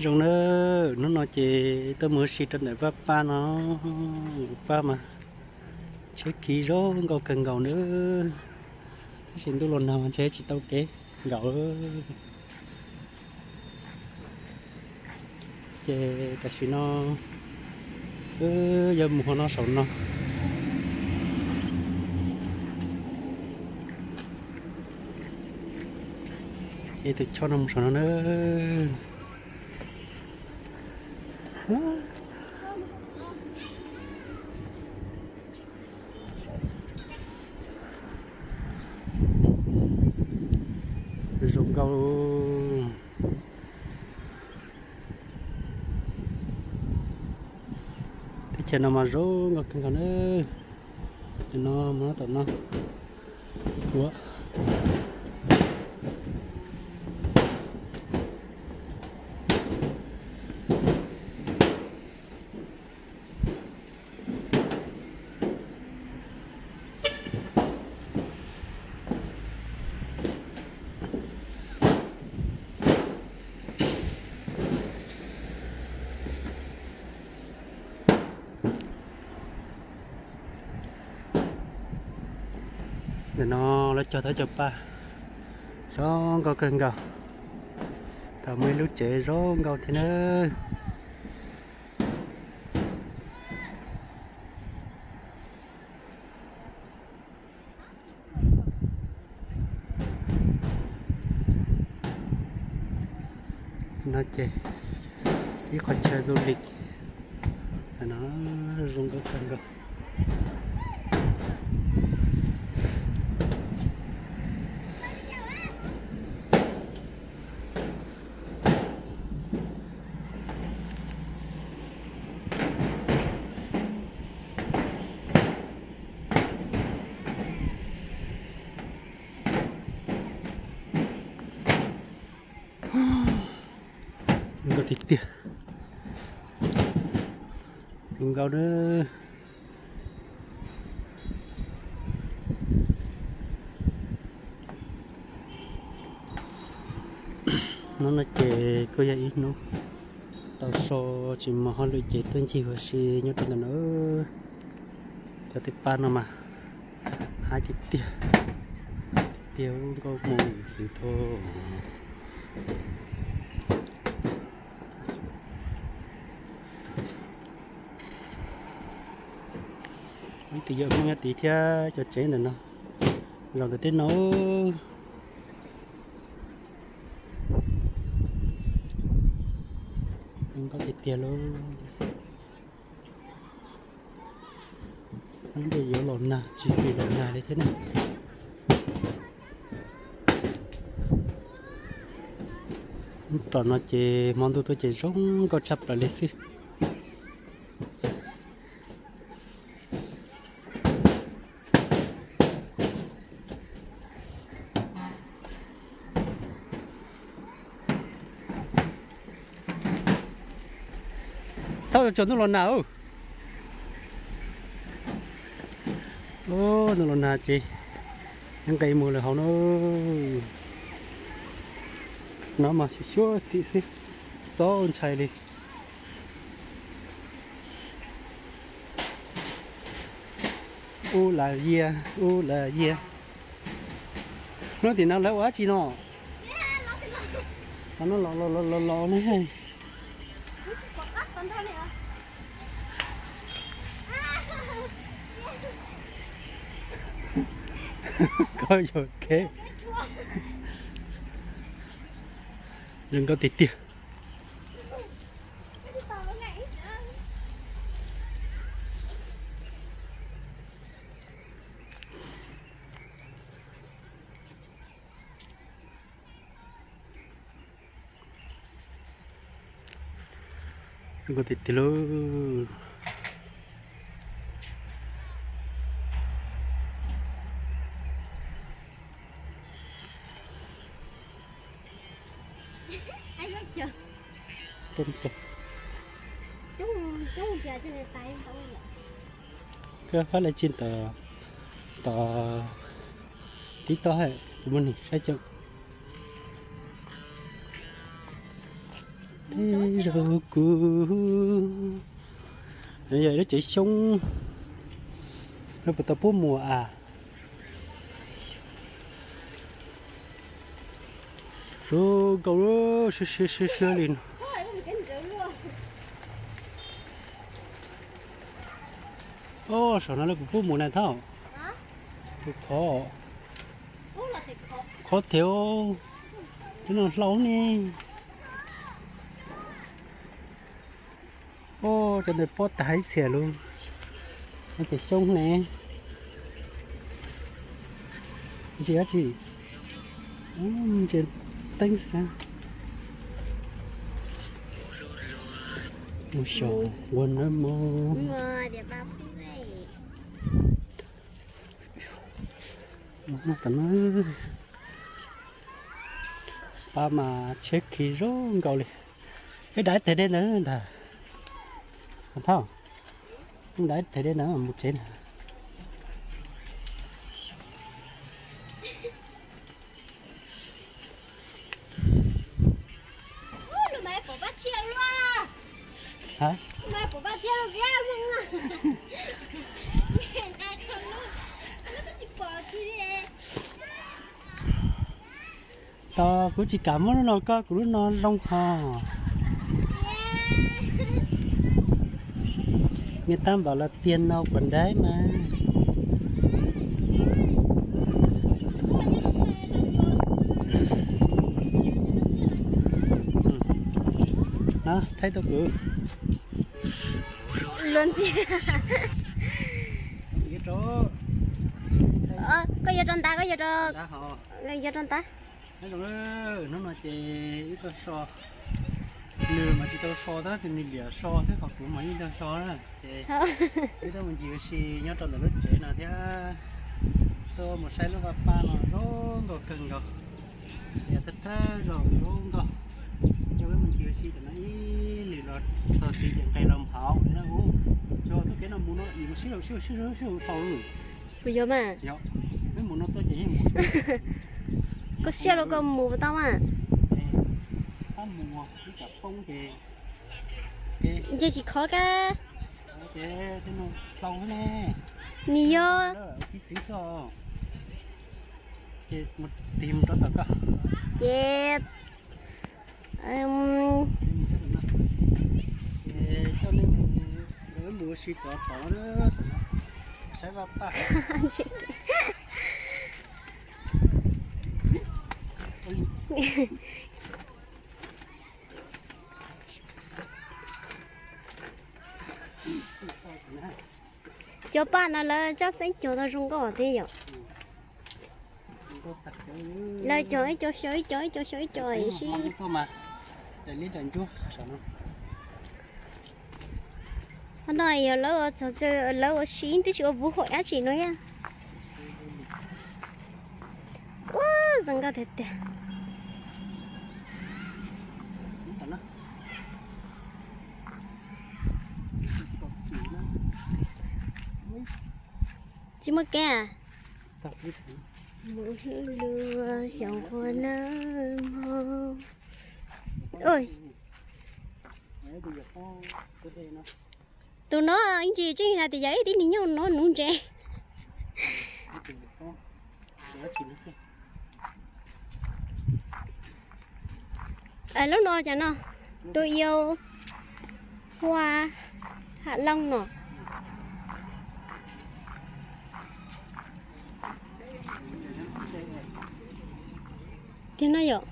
Zoo na, hnub no ces tuaj mus ua si rau ntawm Vaj Paj no, Vaj Paj mas tsheb khiv zoo nkauj kawg nkaus na, tab sis ntuj los nag mas ntshe tsis tau kev nkaum. Ces tam sim no wb yuav mus hauv no saum no. Ces tus choj no mus saum no na. Zoo nkauj. Teb chaws no mas zoo nkauj kawg nkaus na. Tam no mus tom no ua. Ntawm no lawv cog tau cov paj zoo nkauj kawg nkaus. Tau muaj ib lub tsev zoo nkauj thiab nawb. No ces ib qhov chaw du lịch, no zoo nkauj kawg nkaus. Zoo nkauj tiag tiag. Zoo nkauj na. Hnub no ces kuj yog ib hnub tau so tsis muaj hauj lwm ces tuaj ncig ua si nyob rau ntawm no. Cov tej paj no mas haib tiag tiag, tiag ub nkauj mus xwb tho. Ib tug yawm Hmoob nyob tid thiab cov tsev ntawm no, zaum ntawm tej no. Zoo nkauj tiag tiag lauj. Hnub no yuav los nag tsis xis los nag li thiab na. Tom no ces hmo ntuj tuaj ces zoo nkauj tshaj plaws li xwb. Thaum tsaus ntuj los nag. Ntuj los nag ces nqis mus lawm hauv no. No mas xyuam xim xwb, txaus ntshai li. Ub las yias, ub las yias. Hnub tim no lawv ua dab tsi no? Los no los los los los ne. Koj yuav kev. Zoo nkauj tiag tiag. Zoo nkauj tiag tiag lauj. Koj fab live stream tom, tom TikTok hais kuv muab nws saib cov. Tej zaum kuv, yog ib lub tsev xyoob, lawv puas tau pub mus a? Zoo nkauj, siab siab siab siab li no. Os, saum no lawv puas pub mus na Thauj? Tus khov, khov thiab, twb no hlau ne. Os, cov ntawd pob tag ib txhia lawm. No ces xyoob ne. Ntsia dab tsi? Ntsia teeb xwb. Mus xyuas ua na mog. Pab mas tsheb khi zoo nkauj li. Ib daim tag dej ntawd ntag. Thauj, ib daim tag dej ntawd mus tsev na. Tos kuv tsis kam muab lub no koj, kuv lub no zoo hos. Nghe ta bảo là tiền nào của đấy mà. Thaij tau kuv. Luag ntxhi. Koj yuav rau ntawd, koj yuav rau, yuav rau ntawd. Hnub no ces wb tuaj so, nws mas tsis tau so tab sis nws liam so xwb, ho kuv mas yeej tau so na. Ces wb tuaj mus ncig ua si nyob rau ntawm lub tsev no thiab, tuaj mus saib lub vaj paj no zoo nkauj kawg nkaus. Yog thawj thawj zaug zoo nkauj, coj peb mus ncig ua si tam no ib lim los txog tid ces nqes los hauv li na. Ub, txoj kev no mus no ib mus sib hauv sib hauv sib hauv sib hauv xaus. Kuv yuav mas. Yog, peb mus no tuaj ces yeej mus. Koj siab los koj mus tau mas. Tab mus ib tsam poob ces, nce tsis khov kab. Ces tej no hlau ne. Nws yog ib txwv xwb. Ces mus tig mus rau tom koj. Ces coj nej mus, mus ua si rov tom no, saib vaj paj. Cov paj no lawv tsob xeeb cog tau zoo nkauj thiab yom. Lawv cog ib co xyaw ib co ib co xyaw ib co sib. Qhov no yog lawv, lawv ua si twb tsis ua vuv hom dab tsi no thiab. Ua zoo nkauj tiag tiag. Tsis muaj kev. Mus hlub luag xyaum qhua nawb mog. Tus no ib ntsis tseem hais tias yog ib tib neeg nyob no nuv ntses. Lub no cas no, tus yau hua ham looj no. Tiag no yom.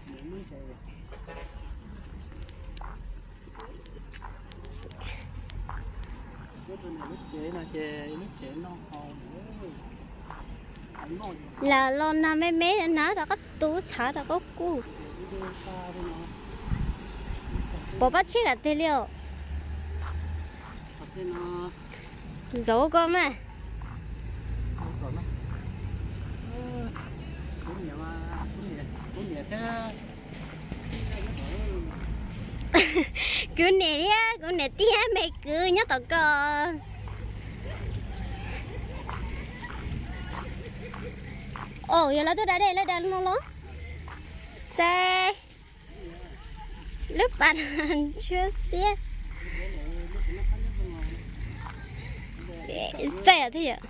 Lam los nag me me na rov qab tu tshav rov qab kuj. Pom pab tshiab kam tiag li os. Zaum ko mas. Kuv niam thiab kuv niam tij me kwv nyob tom ko. Os, yog lawv tuaj da dej lawv da no los? Saib. Lub pas no ntsuab xiab. Txaij thiab yom.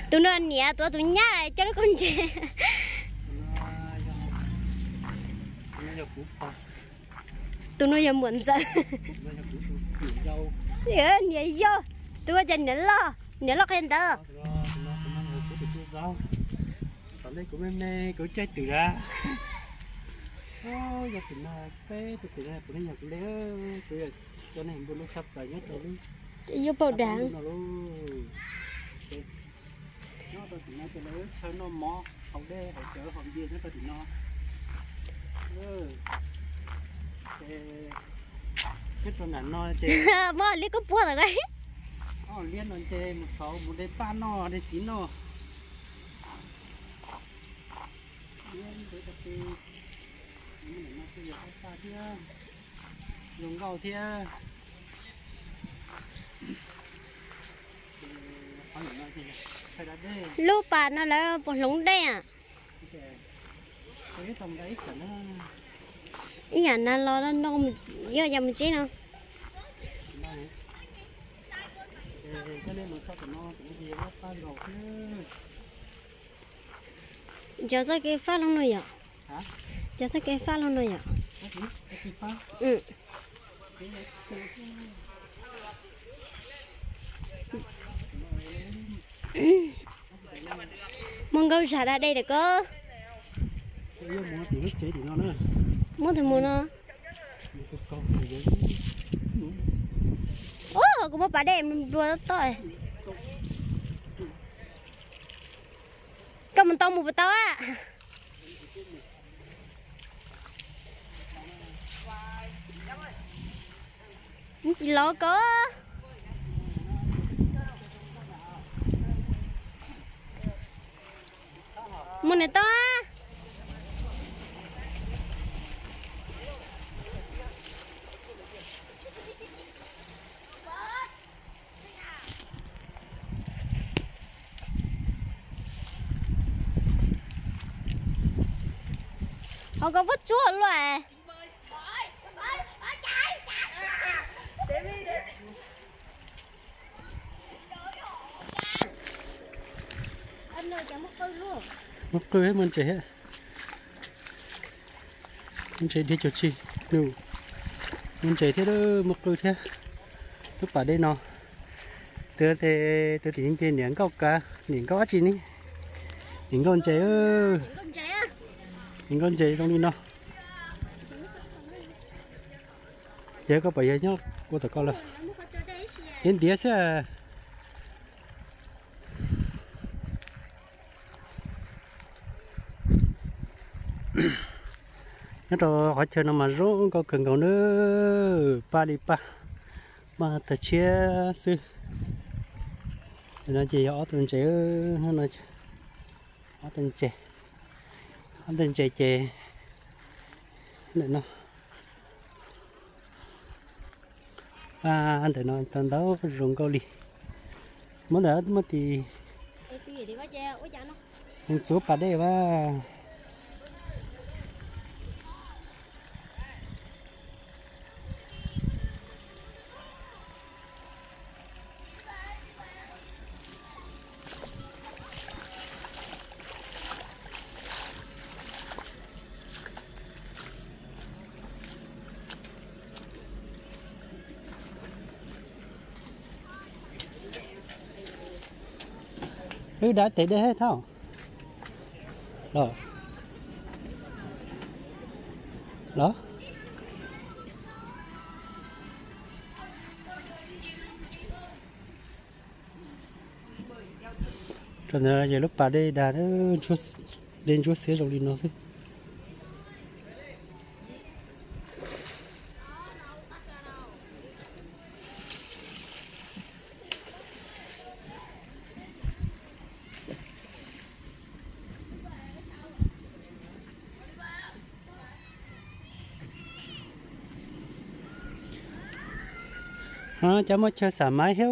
Tus no niam, tus tus nyab coj lub khaub ntseg. Tus no yog muam ntxawm. Niam yau, tus ua cas niam loj, niam loj qhia ntawd. Tom ntej kuv me me kuv caij twm a. Yog tim no peb tus tim no puav leej yog kuv le, kuv yog cov neeg npua lub tshaj plaws nyob rau lub yuav paum dav no lauj. Nyob rau tim no ces lawv chaw noj mov haus dej haus cawv haus npias nyob rau tim no. Ces nyob rau nram no ces muab liab kub puag tau, liab no ces mus tshauv mus de paj noj de txiv noj. Liab ntev tag ti, no kuj yog paj thiab, zoo nkauj thiab. Lub pas no lawv puas hloov dej a? Ib yam na los no, yog yam mus tsev no. Cov txoj kev fab loj no yom. Cov txoj kev fab loj no yom. Muaj nkauj zam da dej tawm ko. Muab tus mus no. Ub, kuv muab pas dej nplua toj. Koj mus tau mus puas tau a? Tsis lov ko. Mus niam tau a. Ho koj vuab tsuag luaj. Muaj qw thiab muaj ntses thiab. Muaj ntses dhia cuag tsi, muaj ntses thiab muaj qw thiab. Lub pas dej no, tus, tus tim nce niam nkauj kav, niam nkauj dab tsi ne? Niam nkauj ntses, niam nkauj ntses zoo li no. Yog koj pom yog nyob ua tom koj lawm, yeej ntiav xwb. Nyob rau qhov chaw no mas zoo nkauj kawg nkaus na, paj li paj, maj tag tshiab xwb. Ntawm no ces yog ob tug ntses, ob tug ntses, ob tug ntses ces ntawm no. Ntawm no tau ntau zoo nkauj li. Muab ntawm muab tis txuav pas dej vaj. Wb dab tes dej thiab thauj. Los, los. Rau ntawd yog lub pas dej dag, dej ntsuab xiab zoo li no xwb. Cov muaj chaw xam maiv thiab.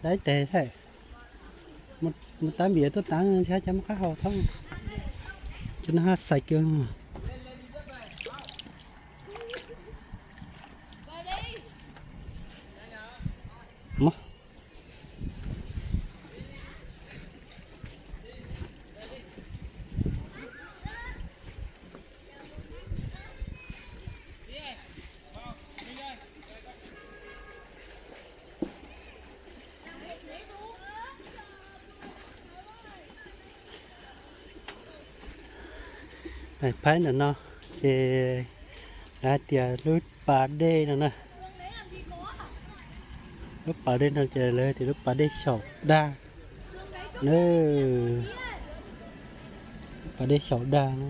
Dab tes thaij. Mus tab npias tuaj tav ntshe cas muaj qab hau thoob. Cov no haj xais kiag. Phaib ntawm no ces lawv hais tias lub pas dej no na. Lub pas dej no ces lawv tias lub pas dej xyaum dag na. Lub pas dej xyaum dag na.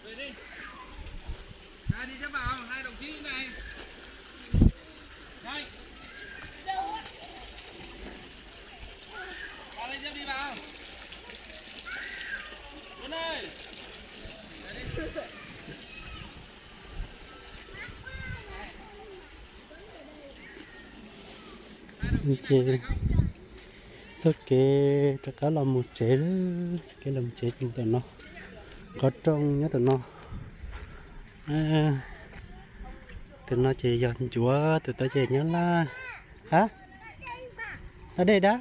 Về đi. Hai đi chứ vào, hai đồng chí này. Đây. Vào đây chứ đi vào. Tuấn ơi. Ces txoj kev rov qab los mus tsev lawm, txoj kev los mus tsev ces mus tom no, qhov rooj nyob tom no. Tus no ces yog ncuav, tus tod ces nyob laj. Ha, dab dej dab.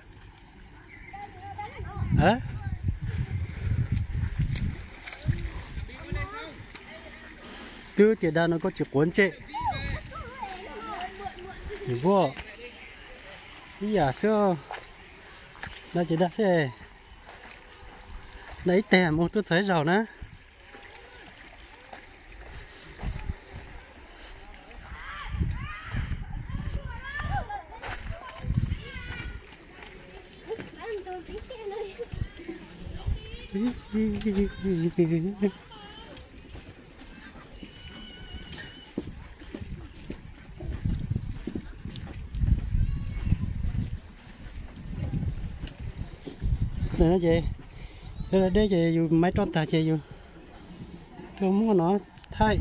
Twb tias dag no koj tsis quav ntsej. Nws vuaj ib yam xwb. Dag ces dag xwb. Dag ib teg mus tuaj txog ib zaug na. Ces deb ces yus maiv roj tag ces yus tuaj muab no thaij.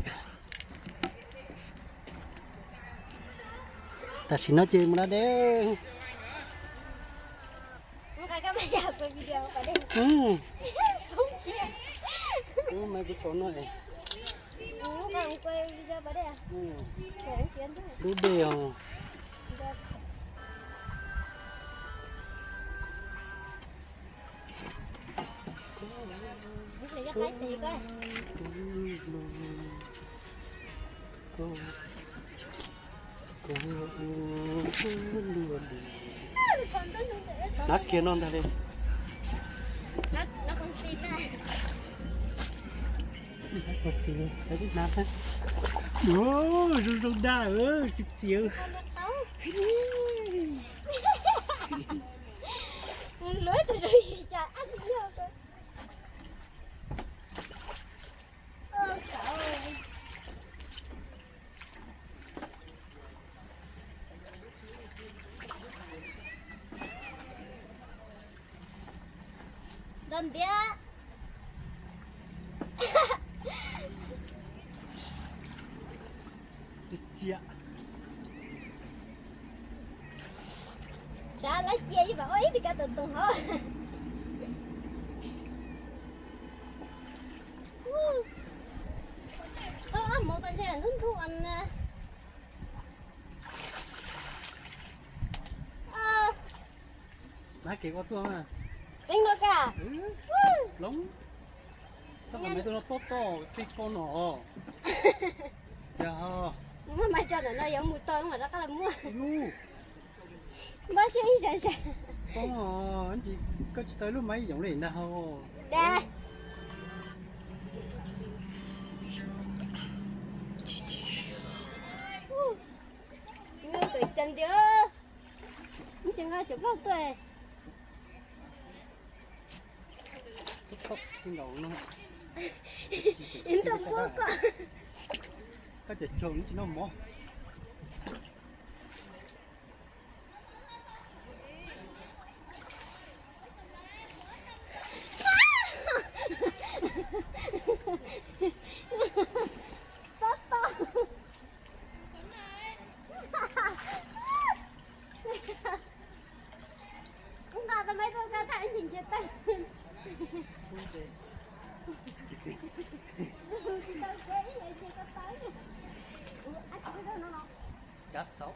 Tam sim no ces mus da dej. Lub dej os. Nab kiag no ntag li. Zoo zoo dag, txiv txiv. Nrog ntiav. Tsam lawv cia ib vam ua ib tug kav tawm toom hov. Thaub ab mus tau ntshe ntub ntub na. Nab kev ua tuaj. Txeeb no ka. Loob. Txhob qhov me tuaj no tob tob tej koj no. Yog. Muaj mas tso ntawm no yuav mus tau mas rov qab los muaj. Npaj siab ib sas sas. Koj tsis tau lub maiv yoov li ntag hau. Da. Nws tawm ceev tiag. Nws tseem nqa cov plaub tuaj. Txij nkaus no, ib nrog muab koj, koj cov caug tsis noj mov. Ub, nqa tau maiv tau kab thaj ib ntsis nce tawg. Tsis tau kev ib yam nce ko taw. Ua ab tsi no no. Kav xauv.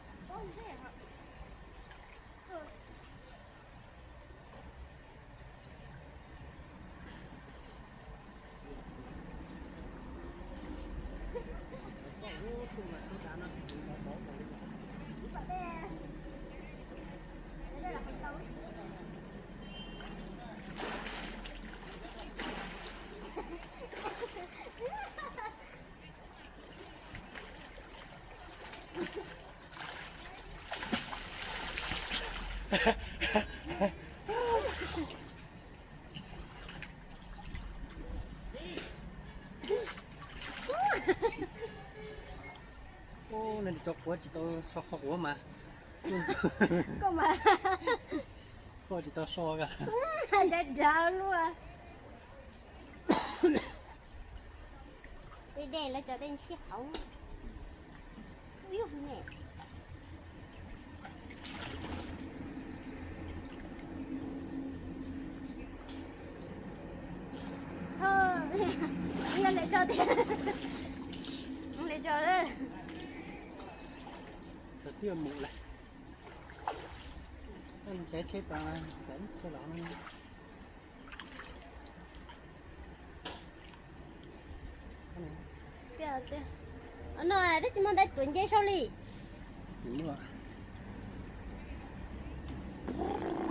Ub, nej tso quav tsis tau so qhov quav mas. Koj mas, koj tsis tau so ka. Dav dav luaj. Tej dej lawv cov tej ntshiab hauv. Ub, yog ne. Thov, yog lawv tso tiag, lawv tso lawm. Txog twb yuav mus lawm. Txav tsheb pas, txav tsheb los. Tiag tiag. No twb tsis muaj ntaib tuav nce saud li.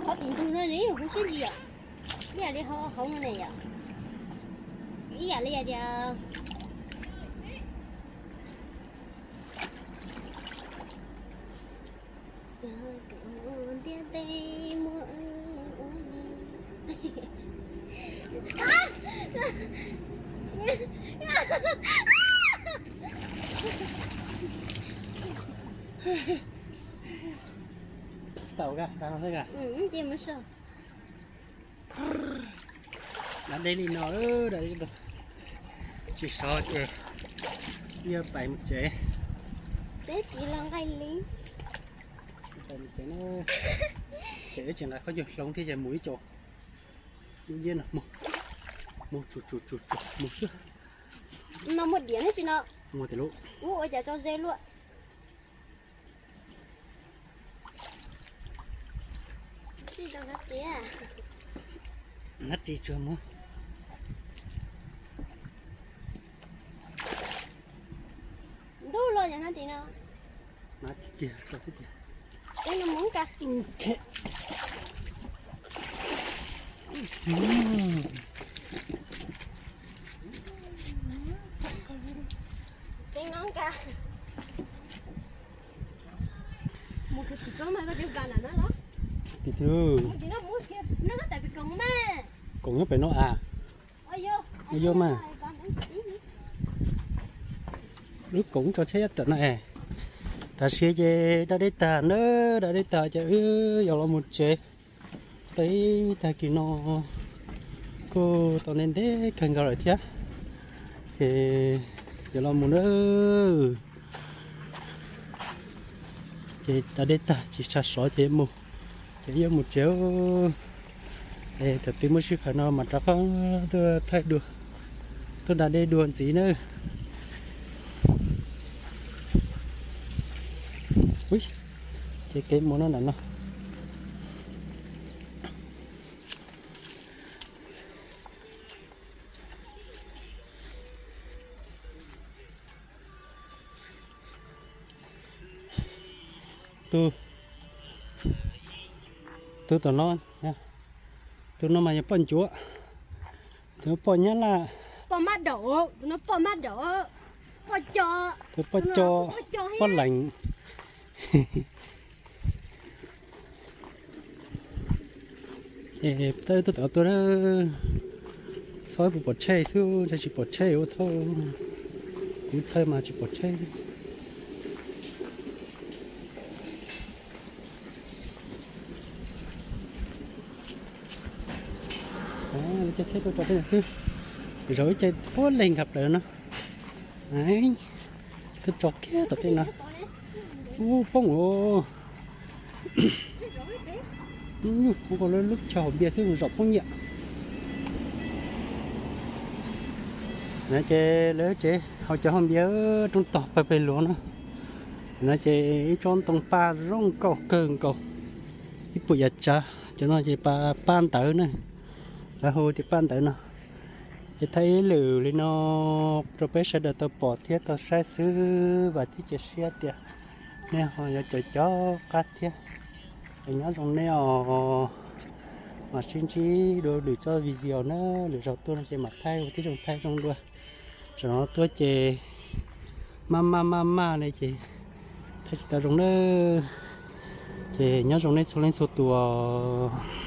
Qhov tim ntug no nws yuav kuv siab ntsis yom. Ib yam li hauv no ne yom. Ib yam li hais tias xav kom ntiaj teb muab ua li. Tau ka, tau ka. Cia mus so. Dab deb li no, dab deb tsis sov ces yuav pais mus tsev. Teb ris los nqaij li. Pais mus tsev na. Ces wb tsis nqa khaub ncaws hloov thiab ces mus ib co. Ub, yeb no, mus, tsuag tsuag tsuag tsuag mus xwb. No muaj diam ne tsis no. Muaj tiag lauj. Ub, ua cas tso ze luaj. Hnab ris tsuag mus. Ntub los yog hnab ris no. Hnab kiag tso xwb tiag. Teeb no mus ka. Teeb no ka. Mus kawg tim koob mas koj tseem pas nram no los? Tim twg? Mus tim no, mus kiag no tab tom pem koom mas. Koom nyob pem no as? Yog mas. Wb koom tso tsheb nyob tom no es. Tam sim ces da dej tag na, da dej tag ces wb yuav los mus tsev. Tau ib tag kis no kuj tau ntev ntev kawg nkaus lawm thiab, ces yuav los mus na. Ces da dej tag tsis tshua sov ces mus, ces yuav mus tsev. Es thaum twg muaj sij hawm no mas rov qab tuaj thaij dua, tuaj da dej dua ntxiv na. Ub, ces kev mus no nram no. Tus, tus tom no, tus no mas yog poj ncuav, tus no poj nyab laj. Poj mab daum, tus no poj mab daum, poj co, tus poj co, poj leem. Ces tau tuaj tom tuaj na, Puas pom tsheb xwb, ntshe tsis pom tsheb ua thauj. Kuv txhawj mas tsis pom tsheb. Lawv caij tsheb tuaj tso tej no xwb, zaum ib caij puab leeg nkaus plaws no. Tuaj tso kiag tom tej no. Ub poob os. Ub, lub chaw haus npias xwb zaum poob nyiaj. No ces lawv tsev haus cov haus npias roob tog pawg pawg luag no. No ces ib tsob ntoo paj zoo nkauj kawg nkaus, ib puas yav tsav. Cov no ces paj ntawv na, lawv hu tias paj ntawv no. Ces thaij ib lwm li no rau peb sawv daws tau pom thiab tau saib xwb, vam thiab cia siab tias nej ho yuav caum caum qab thiab. Es nyob zoo nej os, mam sib ntsib dua lwm txoj video na, lwm zaus tuaj no ces mam thaij ua tib zoo thaij zoo dua. Zaum no tuaj ces maj maj maj maj li ces thaij tsis tau zoo na. Ces nyob zoo nej txhua leej txhua tus.